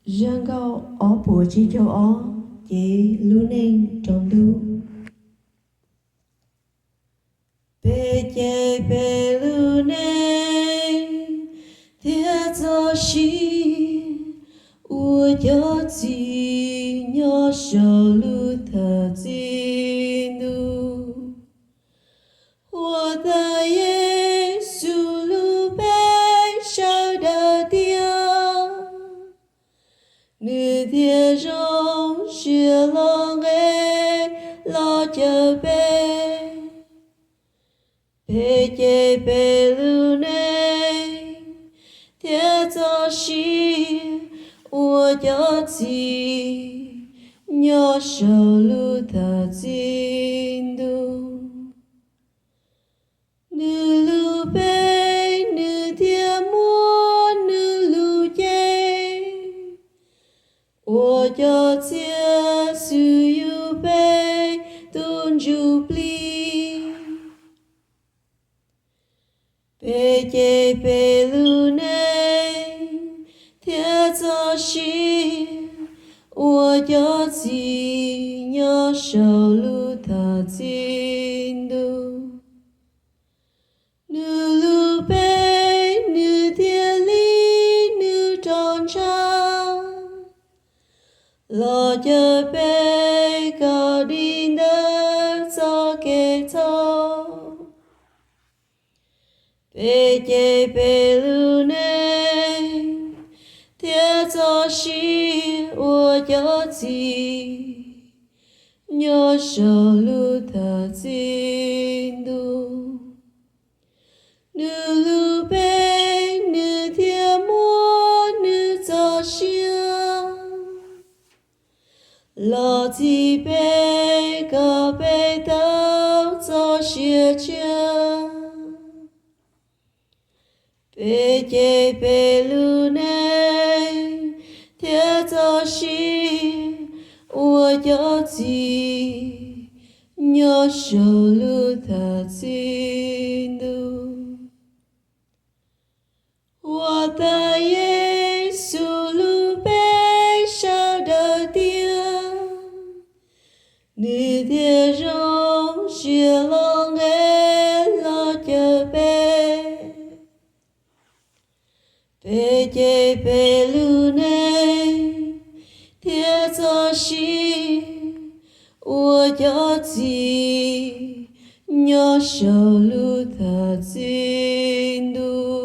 Zaj nkauj ob puas tsib caug ob, cev lub neej rau ntuj. Peb cem peb lub neej thiab txoj sia ua cov txiv nyob saum lub thaj txiv ntuj. Huab tais Yexus hlub peb sawv daws tiag, nws thiaj zoo siab los nqe los cawm peb. Peb cem peb lub neej thiab txoj sia ua cov txiv nyob saum lub thaj txiv ntuj. Nws hlub peb, nws thiaj muab nws lub cev ua cov txiaj xwm yug peb tus ntsuj plig. Peb cem peb lub neej thiab txoj sia ua cov txiv nyob saum lub thaj txiv ntuj. Nws hlub peb, nws thiaj hlib nws roj ntsha los cawm peb kom dim ntawm txoj kev txhaum. Peb cem peb lub neej thiab txoj sia ua cov txiv nyob saum lub thaj txiv ntuj. Nws hlub peb, nws thiaj muab nws txoj sia los txhiv peb kom peb tau txoj sia tshiab. Peb cem peb lub neej thiab txoj sia ua cov txiv nyob saum lub thaj txiv ntuj. Huab tais Yexus hlub peb sawv daws tiag, nws thiaj zoo siab los nqe los cawm peb. Peb cem peb lub neej thiab txoj sia ua cov txiv nyob saum lub thaj txiv ntuj.